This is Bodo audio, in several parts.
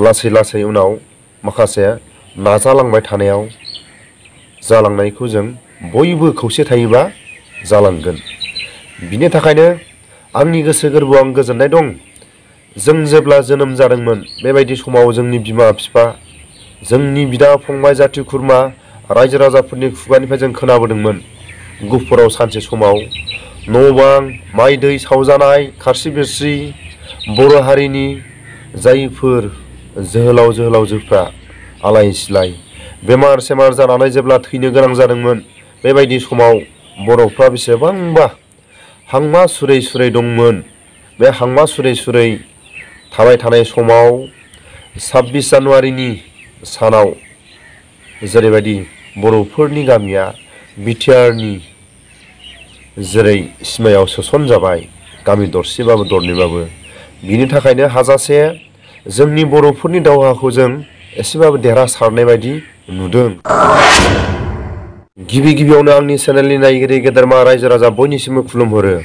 लासै लासै उनाव माखासे नाजालांबाय थानायाव जालांनायखौ जों बयबो खौसे थायोबा जालांगोन। बिनि थाखायनो आंनि गोसो गोरबोआव आं गोजोननाय दं। जों जेब्ला जोनोम जादोंमोन बेबायदि समाव जोंनि बिमा बिफा, जोंनि बिदा फंबाय, जाथि खुरमा, रायजो राजाफोरनि खुगानिफ्राय जों खोनाबोदोंमोन गुफुराव सानसे समाव न' बां माइ दै सावजानाय, खारसि बिरसि बर' हारिनि जायफोर जोहोलाव जोहोलावजोफ्रा आलाय सिलाय बेमार सेमार जानानै जेब्ला थैनो गोनां जादोंमोन, बेबायदि समाव बर'फ्रा बेसेबांबा हांमा सुरै सुरै दंमोन। बे हांमा सुरै सुरै थाबाय थानाय समाव 26 जानुवारिनि सानाव जेरैबायदि बर'फोरनि गामिया बिटिआरनि जेरै सिमायाव सोसनजाबाय, गामि दरसेबाबो दरनैबाबो, बिनि थाखायनो हाजासे जोंनि बर'फोरनि दावहाखौ जों एसेबाबो देरहासारनाय बायदि नुदों। गिबि गिबियावनो आंनि चेनेलनि नायगिरि गेदेरमा रायजो राजा बयनिसिमबो खुलुमहरो।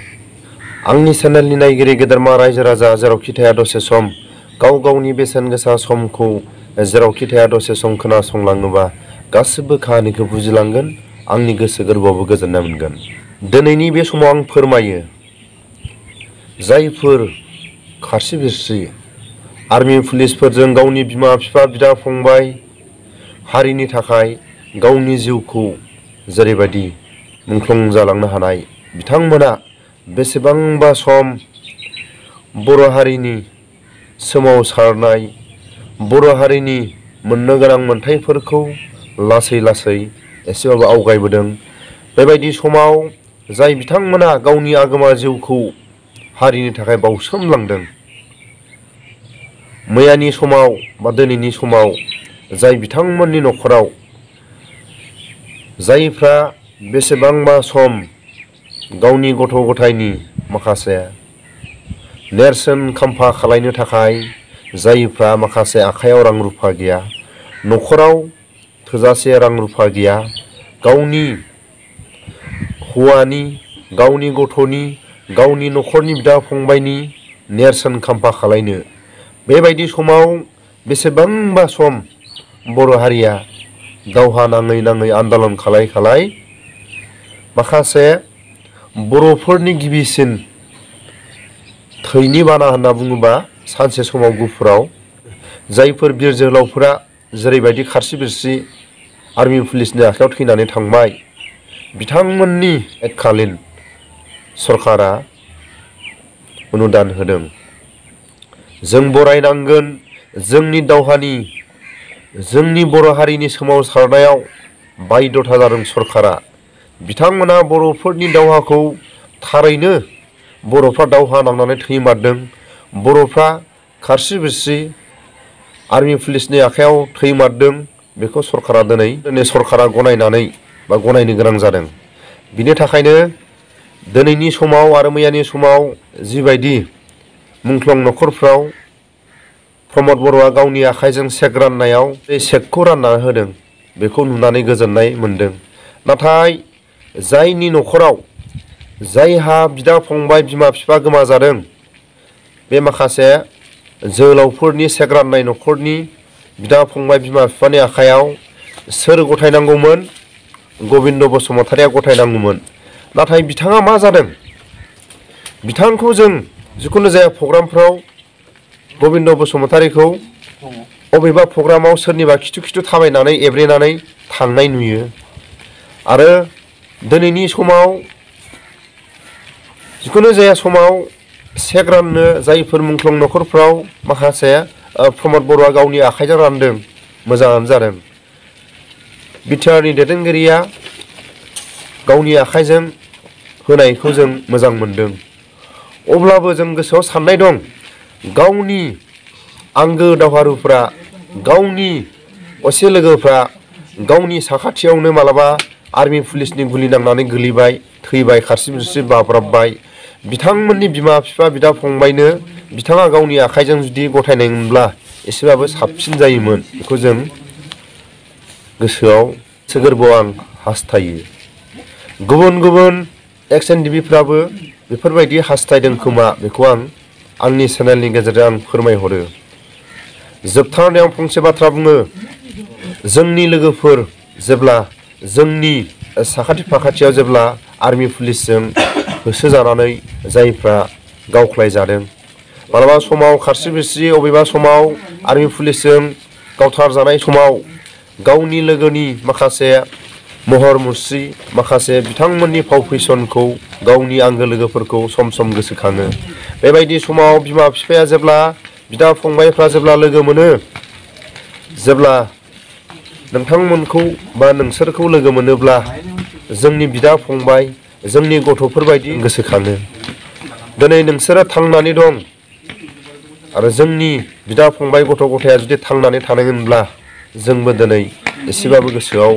आंनि चेनेलनि नायगिरि गेदेरमा रायजो राजा जेरावखि थाया दसे सम गाव गावनि बेसेन गोसा समखौ जेरावखि थाया दसे सम खोनासंलाङोबा गासिबो खाहानिखौ बुजिलांगोन, आंनि गोसो गोरबोआवबो गोजोननाय मोनगोन। दिनैनि बे समाव आं फोरमायो, जायफोर खारसि बिरसि आर्मि पुलिसफोरजों गावनि बिमा बिफा, बिदा फंबाय, हारिनि थाखाय गावनि जिउखौ जेरैबायदि मुंख्लं जालांनो हानाय, बिथांमोना बेसेबांबा सम बर' हारिनि सोमावसारनाय, बर' हारिनि मोननो गोनां मोनथायफोरखौ लासै लासै एसेबाबो आवगायबोदों। बेबायदि समाव जाय बिथांमोना गावनि आगोमा जिउखौ हारिनि थाखाय बाउसोमलांदों, मैयानि समाव बा दिनैनि समाव जाय बिथांमोननि न'खराव जायफ्रा बेसेबांबा सम गावनि गथ' गथायनि माखासे नेरसोन खाम्फा खालायनो थाखाय जायफ्रा माखासे आखायाव रां रुफा गैया, न'खराव थोजासे रां रुफा गैया, गावनि हौवानि, गावनि गथ'नि, गावनि न'खरनि बिदा फंबायनि नेरसोन खाम्फा खालायनो, बेबायदि समाव बेसेबांबा सम बर' हारिया दावहा नाङै नाङै आन्दालन खालाय खालाय माखासे बर'फोरनि गिबिसिन थैनि बाना होनना बुङोबा सानसे समाव गुफुराव जायफोर बिर जोहोलावफोरा जेरैबायदि खारसि बिरसि आर्मि पुलिसनि आखायाव थैनानै थांबाय, बिथांमोननि एककालीन सरकारा अनुदान होदों। जों बरायनांगोन जोंनि दावहानि, जोंनि बर' हारिनि सोमावसारनायाव बायध'था जादों सरकारा। बिथांमोना बर'फोरनि दावहाखौ थारैनो बर'फ्रा दावहा नांनानै थैमारदों, बर'फ्रा खारसि बिरसि आर्मि पुलिसनि आखायाव थैमारदों, बेखौ सरकारा दिनै सरकारा गनायनानै बा गनायनो गोनां जादों। बिनि थाखायनो दिनैनि समाव आरो मैयानि समाव जिबायदि मुंख्लं न'खरफ्राव प्रमद बर'आ गावनि आखाइजों चेक राननायाव बे चेकखौ रानना होदों, बेखौ नुनानै गोजोननाय मोनदों। नाथाय जायनि न'खराव जायहा बिदा फंबाय, बिमा बिफा गोमाजादों, बे माखासे जोहोलावफोरनि चेक राननाय न'खरनि बिदा फंबाय, बिमा बिफानि आखायाव सोर गथायनांगौमोन? गबिन्द बसुमतारिया गथायनांगौमोन। नाथाय बिथाङा मा जादों? बिथांखौ जों जिखुनु जाया प्रग्रामफ्राव गबिन्द बसुमतारिखौ अबेबा प्रग्रामाव सोरनिबा खिथु खिथु थाबायनानै एब्रेनानै थांनाय नुयो। आरो दिनैनि समाव जिखुनु जाया समाव चेक राननो जायफोर मुंख्लं न'खरफ्राव माखासे प्रमद बर'आ गावनि आखाइजों रानदों, मोजाङानो जादों। बिटिआरनि दैदेनगिरिया गावनि आखाइजों होनायखौ जों मोजां मोनदों। अब्लाबो जों गोसोआव साननाय दं, गावनि आंगो दावहारुफ्रा, गावनि असे लोगोफ्रा गावनि साखाथियावनो मालाबा आर्मि पुलिसनि गुलि नांनानै गोलैबाय, थैबाय, खारसि बिरसि बाब्राबबाय। बिथांमोननि बिमा बिफा, बिदा फंबायनो बिथाङा गावनि आखाइजों जुदि गथायनायमोनब्ला एसेबाबो साबसिन जायोमोन, बेखौ जों गोसोआव गोसो गोरबोआव आं हास्थायो। गुबुन गुबुन EX NDFBफ्राबो बेफोरबायदि हास्थायदों खोमा, बेखौ आं आंनि चेनेलनि गेजेरजों आं फोरमायहरो। जोबथारनायाव फंसे बाथ्रा बुङो, जोंनि लोगोफोर जेब्ला जोंनि साखाथि फाखाथियाव जेब्ला आर्मि पुलिसजों होसोजानानै जायफ्रा गावख्लाय जादों, मालाबा समाव खारसि बिरसि अबेबा समाव आर्मि पुलिसजों गावथार जानाय समाव गावनि लोगोनि माखासे महर मुस्रि, माखासे बिथांमोननि फाव फेसनखौ गावनि आंगो लोगोफोरखौ सम सम गोसोखाङो। बेबायदि समाव बिमा बिफाया जेब्ला बिदा फंबायफ्रा जेब्ला लोगो मोनो, जेब्ला नोंथांमोनखौ बा नोंसोरखौ लोगो मोनोब्ला जोंनि बिदा फंबाय, जोंनि गथ'फोरबायदि गोसोखाङो। दिनै नोंसोरो थांनानै दं आरो जोंनि बिदा फंबाय गथ' गथाया जुदि थांनानै थानायमोनब्ला जोंबो दिनै एसेबाबो गोसोआव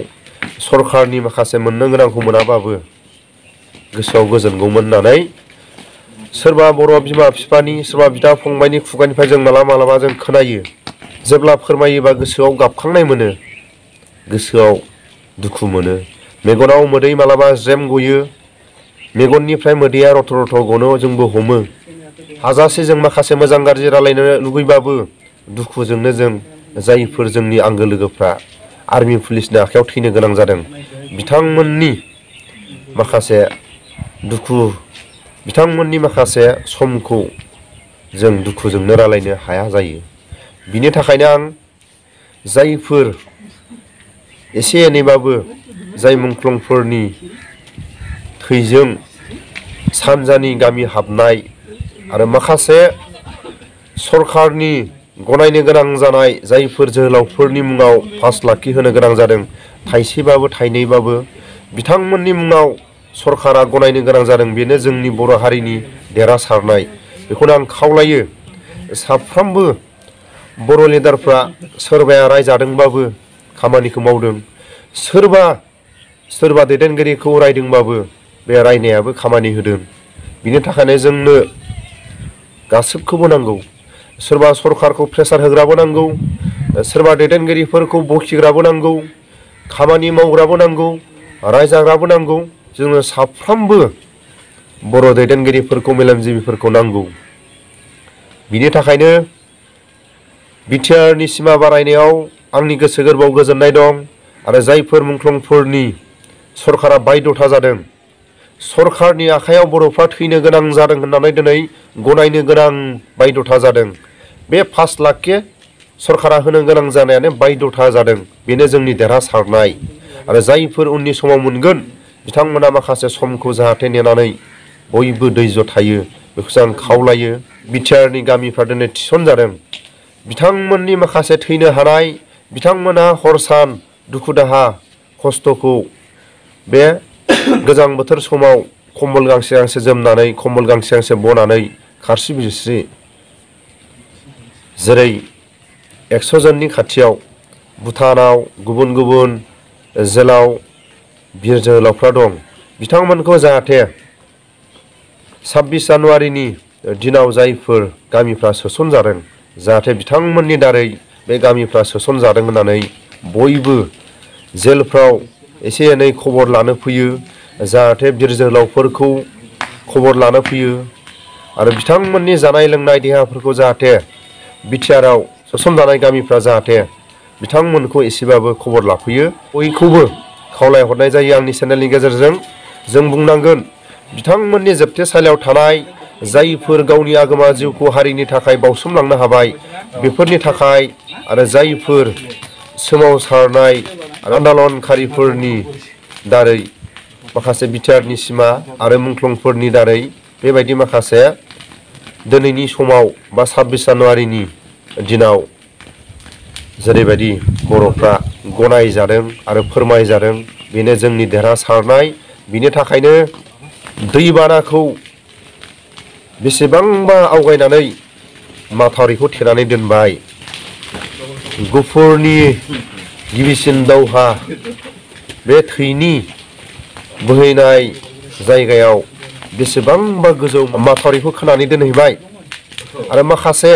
सरखारनि माखासे मोननो गोनांखौ मोनाबाबो गोसोआव गोजोनगौमोन होननानै सोरबा बर' बिमा बिफानि, सोरबा बिदा फंबायनि खुगानिफ्राय जों मालाबा जों खोनायो। जेब्ला फोरमायोबा गोसोआव गाबखांनाय मोनो, गोसोआव दुखु मोनो। मेगनाव मोदै मालाबा ज्रेम गयो, मेगननिफ्राय मोदैया रथ' रथ' गनो जोंबो हमो। हाजासे जों माखासे मोजां गाज्रि रायलायनो लुबैबाबो दुखुजोंनो जों जायफोर जोंनि आंगो लोगोफ्रा आर्मि पुलिसनि आखायाव थैनो गोनां जादों, बिथांमोननि माखासे दुखु, बिथांमोननि माखासे समखौ जों दुखुजोंनो रायलायनो हाया जायो। बिनि थाखायनो आं जायफोर एसे एनैबाबो जाय मुंख्लंफोरनि थैजों सानजानि गामि हाबनाय आरो माखासे सरखारनि गनायनो गोनां जानाय जायफोर जोहोलावफोरनि मुङाव पास लाखिहोनो गोनां जादों, थाइसेबाबो थाइनैबाबो बिथांमोननि मुङाव सरखारा गनायनो गोनां जादों, बेनो जोंनि बर' हारिनि देरहासारनाय। बेखौनो आं खावलायो, साफ्रोमबो बर' लिडारफ्रा सोरबाया रायजादोंबाबो खामानिखौ मावदों, सोरबा दैदेनगिरिखौ रायदोंबाबो बे रायनायाबो खामानि होदों। बिनि थाखायनो जोंनो गासैखौबो नांगौ। सोरबा सरखारखौ प्रेसार होग्राबो नांगौ, सोरबा दैदेनगिरिफोरखौ बखिग्राबो नांगौ, खामानि मावग्राबो नांगौ, रायजाग्राबो नांगौ। जोंनो साफ्रोमबो बर' दैदेनगिरिफोरखौ, मेलेमजिबिफोरखौ नांगौ। बिनि थाखायनो बिटिआरनि सिमा बारायनायाव आंनि गोसो गोरबोआव गोजोननाय दं आरो जायफोर मुंख्लंफोरनि सरखारा बायद'था जादों, सरखारनि आखायाव बर'फ्रा थैनो गोनां जादों होननानै दिनै गनायनो गोनां बायद'था जादों। बे 5 लाखके सरखारा होनो गोनां जानायानो बायद'था जादों। बेनो जोंनि देरहासारनाय। आरो जायफोर उननि समाव मोनगोन, बिथांमोना माखासे समखौ जाहाथे नेनानै बयबो धैर्य थायो, बेखौसो आं खावलायो। बिटिआरनि गामिफ्रा दिनै थिसनजादों, बिथांमोननि माखासे थैनो हानाय, बिथांमोना हर सान दुखु दाहा खस्थ'खौ बे गोजां बोथोर समाव कम्बल गांसे गांसे जोमनानै, कम्बल गांसे गांसे बनानै खारसि बिरसि, जेरै 100 जननि खाथियाव भुटानाव गुबुन गुबुन जेलाव बिर जोहोलावफ्रा दं, बिथांमोनखौ जाहाथे 26 जानुवारिनि दिनाव जायफोर गामिफ्रा सोसनजादों, जाहाथे बिथांमोननि दारै बे गामिफ्रा सोसनजादों होननानै बयबो जेलफ्राव एसे एनै खबर लानो फैयो, जाहाथे बिर जोहोलावफोरखौ खबर लानो फैयो आरो बिथांमोननि जानाय लोंनाय देहाफोरखौ जाहाथे बिटिआरआव सोसनजानाय गामिफ्रा जाहाथे बिथांमोनखौ एसेबाबो खबर लाफैयो। बयखौबो खावलायहरनाय जायो आंनि चेनेलनि गेजेरजों। जों बुंनांगोन, बिथांमोननि जोबथेसालियाव थानाय जायफोर गावनि आगोमा जिउखौ हारिनि थाखाय बाउसोमलांनो हाबाय, बेफोरनि थाखाय आरो जायफोर सोमावसारनाय आन्दलनकारिफोरनि दारै माखासे बिटिआरनि सिमा आरो मुंख्लंफोरनि दारै बेबायदि माखासे दिनैनि समाव बा 26 जानुवारिनि दिनाव जेरैबायदि बर'फ्रा गनायजादों आरो फोरमायजादों, बेनो जोंनि देरहासारनाय। बिनि थाखायनो दैबानाखौ बेसेबांबा आवगायनानै माथावरिखौ थेनानै दोनबाय। गुफुरनि गिबिसिन दावहा, बे थैनि बोहैनाय जायगायाव बेसेबांबा गोजौ माथावरिखौ खोनानै दोनहैबाय आरो माखासे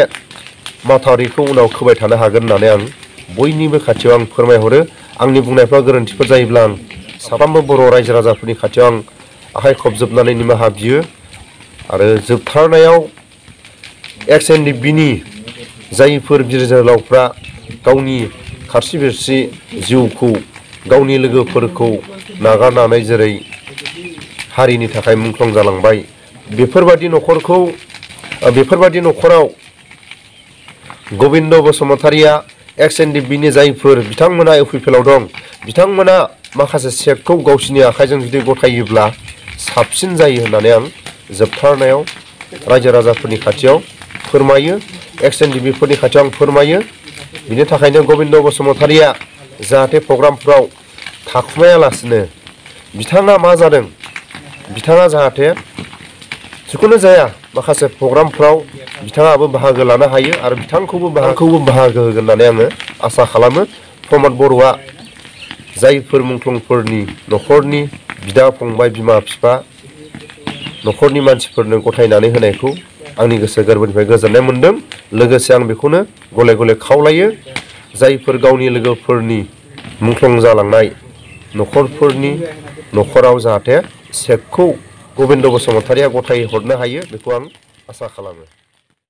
माथावरिखौ उनाव खोबाय थानो हागोन होननानै आं बयनिबो खाथियाव आं फोरमायहरो। आंनि बुंनायफ्रा गोरोन्थिफोर जायोब्ला आं साफ्रोमबो बर' रायजो राजाफोरनि खाथियाव आं आखाइ खबजोबनानै निमाहा बियो। आरो जोबथारनायाव EX NDFB नि जायफोर बिर जोहोलावफ्रा गावनि खारसि बिरसि जिउखौ गावनि लोगोफोरखौ नागारनानै जेरै हारिनि थाखाय मुंख्लं जालांबाय, बेफोरबादि न'खराव गबिन्द बसुमतारिया एक्स एनडिएफबिनि जायफोर बिथांमोना इउपिपिएल आव दं, बिथांमोना माखासे चेकखौ गावसिनि आखाइजों जुदि गथायोब्ला साबसिन जायो होननानै आं जोबथारनायाव रायजो राजाफोरनि खाथियाव फोरमायो, एक्स एनडिएफबिफोरनि खाथियाव आं फोरमायो। बिनि थाखायनो गबिन्द बसुमतारिया जाहाथे प्रग्रामफ्राव थाखुमायालासिनो बिथाङा मा जादों, बिथाङा जाहाथे जिखुनु जाया माखासे प्रग्रामफ्राव बिथाङाबो बाहागो लानो हायो आरो बिथांखौबो बाहागो होगोन होननानै आङो आसा खालामो। प्रमद बर'आ जायफोर मुंख्लंफोरनि न'खरनि बिदा फंबाय बिमा बिफा न'खरनि मानसिफोरनो गथायनानै होनायखौ आंनि गोसो गोरबोनिफ्राय गोजोननाय मोनदों। लोगोसे आं बेखौनो गले गले खावलायो, जायफोर गावनि लोगोफोरनि मुंख्लं जालांनाय न'खरफोरनि न'खराव जाहाथे चेकखौ गबिन्द बसुमतारिया गथाय हरनो हायो, बेखौ आं आसा खालामो।